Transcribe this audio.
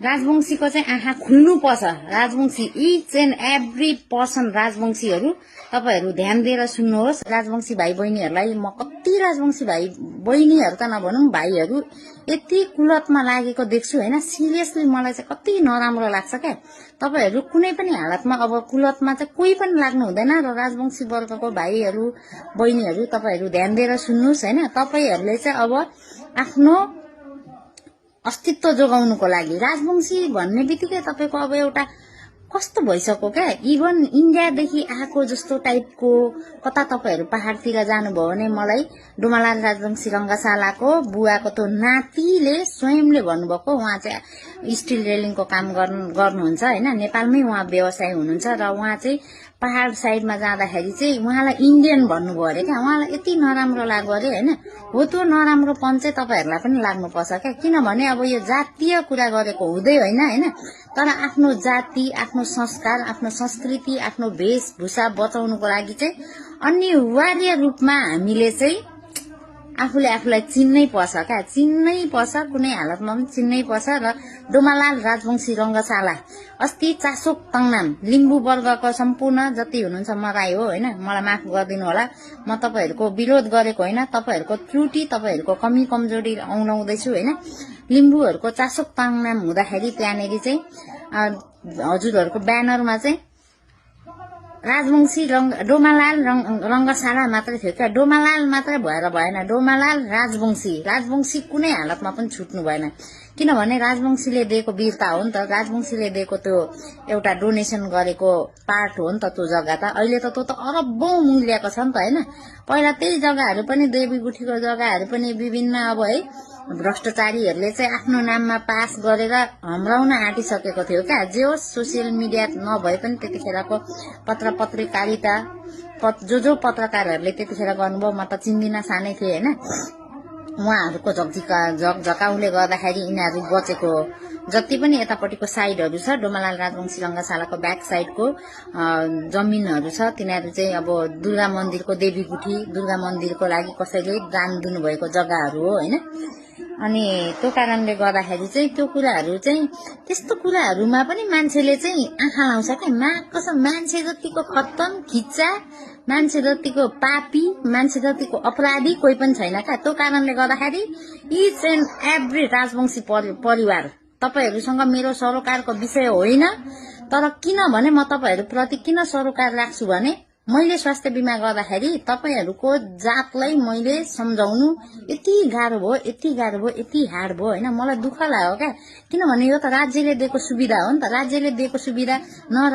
राजवंशीको चाहिँ आँखा खुल्नु पर्छ। Rajbanshi each and every person राजवंशीहरू तपाईहरु ध्यान दिएर सुन्नुहोस्। राजवंशी भाइ बहिनीहरूलाई म कति राजवंशी भाइ बहिनीहरू त नभनौं भाइहरू यति कुलतमा लागेको देख्छु हैन। सिरियसली मलाई चाहिँ कति नराम्रो लाग्छ क्या। तपाईहरु कुनै पनि हालतमा अब कुलतमा चाहिँ कोही पनि लाग्नु हुँदैन र राजवंशी वर्गको भाइहरू बहिनीहरू तपाईहरु ध्यान दिएर सुन्नुहोस् हैन। तपाईहरुले चाहिँ अब आफ्नो अस्तित्व जोगाउनुको लागि राजवंशी भन्ने बित्तिकै तपाईको अब एउटा कस्तो भइसक्यो क्या। इभन इन्डियादेखि आएको जस्तो टाइपको कता तपाईहरु पहाडतिर जानुभयो भने मलाई डोमालाल राजवंशी रंगशालाको बुवाको त्यो नातिले स्वयंले भन्नुभएको। उहाँ चाहिँ स्टिल रेलिङको काम गर्नुहुन्छ हैन। नेपालमै उहाँ व्यवसाय हुनुहुन्छ र उहाँ चाहिँ पहाड साइडमा जाँदाखेरि चाहिँ उहाँलाई इन्डियन भन्नुभयो अरे क्या। उहाँलाई यति नराम्रो लाग्यो अरे हैन। हो त्यो नराम्रोपन चाहिँ तपाईहरुलाई पनि लाग्नु पर्छ क्या। किनभने अब यो जातीय कुरा गरेको हुँदै होइन हैन। तर आफ्नो जाति, आफ्नो संस्कार, आफ्नो संस्कृति, आफ्नो वेशभूषा बचाउनुको लागि चाहिँ अनिवार्य रूपमा हामीले चाहिँ आफूले आफूलाई चिन्नै पर्छ क्या। चिन्नै पर्छ, कुनै हालतमा पनि चिन्नै पर्छ। र डोमालाल राजवंशी रंगशाला अस्ति चासोक तङनाम लिम्बू वर्गको सम्पूर्ण जति हुनुहुन्छ म राई हो हैन। मलाई माफ गरिदिनु होला। म तपाईहरुको विरोध गरेको हैन। तपाईहरुको त्रुटि, तपाईहरुको कमी कमजोरी औनाउँदैछु हैन। लिम्बूहरुको चासोक तङनाम हुँदाखेरि त्यहाँनेरि चाहिँ हजुरहरुको ब्यानरमा चाहिँ राजवंशी डोमालाल रंगशाला मात्रै थियो क्या। डोमालाल मात्रै भएर भएन, डोमालाल राजवंशी कुनै हालतमा पनि छुट्नु भएन। किनभने राजवंशीले दिएको वीरता हो नि त। राजवंशीले दिएको त्यो एउटा डोनेसन गरेको पार्ट हो नि त त्यो जग्गा त। अहिले त त्यो त अरबौं मूल्यको छ नि त हैन। पहिला त्यही जग्गाहरू पनि देवीगुठीको जग्गाहरू पनि विभिन्न अब है भ्रष्टाचारीहरूले चाहिँ आफ्नो नाममा पास गरेर हम्राउन आँटिसकेको थियो क्या। जे होस् सोसियल मिडिया नभए पनि त्यतिखेरको पत्र पत्रिकारिता जो पत्रकारहरूले त्यतिखेर गर्नुभयो म त चिन्दिन, सानै थिए हैन। उहाँहरूको झकझकाउले गर्दाखेरि यिनीहरू बचेको जति पनि यतापट्टिको साइडहरू छ डोमालाल राजवंशी रंगशालाको ब्याक साइडको जमिनहरू छ तिनीहरू चाहिँ अब दुर्गा मन्दिरको देवीगुठी दुर्गा मन्दिरको लागि कसैले दान दिनुभएको जग्गाहरू हो हैन। अनि त्यो कारणले गर्दाखेरि चाहिँ त्यो कुराहरू चाहिँ त्यस्तो कुराहरूमा पनि मान्छेले चाहिँ आँखा लाउँछ क्या। कसम मान्छे जतिको खत्तम खिच्चा, मान्छे जतिको पापी, मान्छे जतिको अपराधी कोही पनि छैन क्या। त्यो कारणले गर्दाखेरि इच एन्ड एभ्री राजवंशी परिवार तपाईहरुसँग मेरो सरोकारको विषय होइन। तर किनभने म तपाईहरु प्रति किन सरोकार राख्छु भने मैले स्वास्थ्य बीमा गर्दाखेरि तपाईहरुको जातलाई मैले सम्झाउनु यति गाह्रो भयो, यति हार्ड भयो हैन। मलाई दुःख लाग्यो क्या। किनभने यो त राज्यले दिएको सुविधा हो नि त। राज्यले दिएको सुविधा न